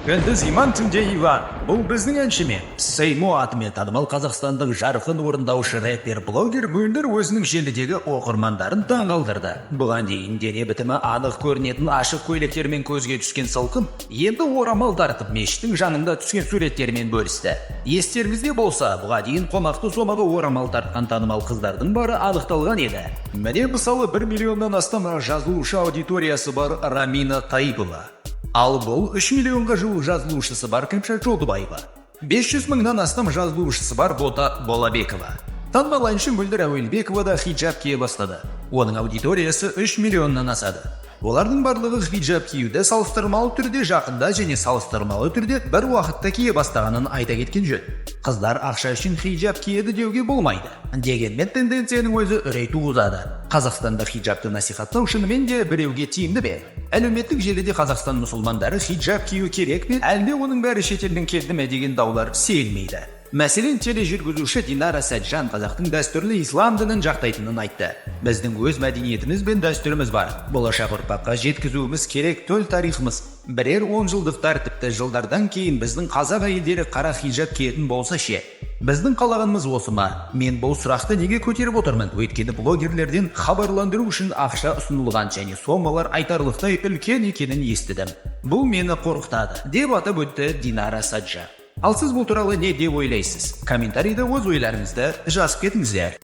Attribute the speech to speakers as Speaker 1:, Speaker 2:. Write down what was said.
Speaker 1: Күндіз Иман, түнде Иван. Бұл біздің әнші ме? Сеймо атымен танымал қазақстандық жарқын орындаушы, рэпер, блогер Мөлдір өзінің желідегі оқырмандарын таңғалдырды. Бұған дейін дене бітімі анық көрінетін ашық көйлектермен көзге түскен сылқым енді орамал тартып, мешіттің жанында түскен суреттерімен бөлісті. Естеріңізде болса, бұған дейін қомақты сомаға орамал тартқан танымал қыздардың бары анықталған еді. Міне, мысалы, 1 миллионнан астам жазылушы аудиториясы бар Рамина Таипова. Ал бұл 3 миллионға жуық жазылушысы бар Кәмшат Жолдыбаева. 500 мыңнан астам жазылушысы бар Бота Болабекова. Танымал әнші Мөлдір Әуелбекова да хиджаб кие бастады. Оның аудиториясы 3 миллионнан асады. Олардың барлығы хиджаб киюді салыстырмалы түрде жақында және салыстырмалы түрде бір уақытта кие бастағанын айта кеткен жөн. Қыздар ақша үшін хиджаб киеді деуге болмайды. Дегенмен тенденцияның өзі үрей туғызады. Қазақстанда хиджабты насихаттау шынымен де біреуге тиімді ме? Әлеуметтік желіде Қазақстан мұсылмандары хиджаб кию керек пе, әлде оның бәрі шетелден келді ме деген даулар сейілмейді. Мәселен, тележүргізуші Динара Сәтжан қазақтың дәстүрлі ислам дінін жақтайтынын айтты. Біздің өз мәдениетіміз бен дәстүріміз бар. Болашақ ұрпаққа жеткізуіміз керек төл тарихымыз. Бірер 10 жылдықтар, тіпті жылдардан кейін біздің қазақ әйелдері қара хиджаб киетін болса ше? Біздің қалағанымыз осы ма? Мен бұл сұрақты неге көтеріп отырмын? Өйткені блогерлерден хабарландыру үшін ақша ұсынылған және сомалар айтарлықтай үлкен екенін естідім. Бұл мені қорқытады, деп атап өтті Динара Саджан. Ал сіз бұл туралы не деп ойлайсыз? Комментарийде өз ойларыңызды жазып кетіңіздер.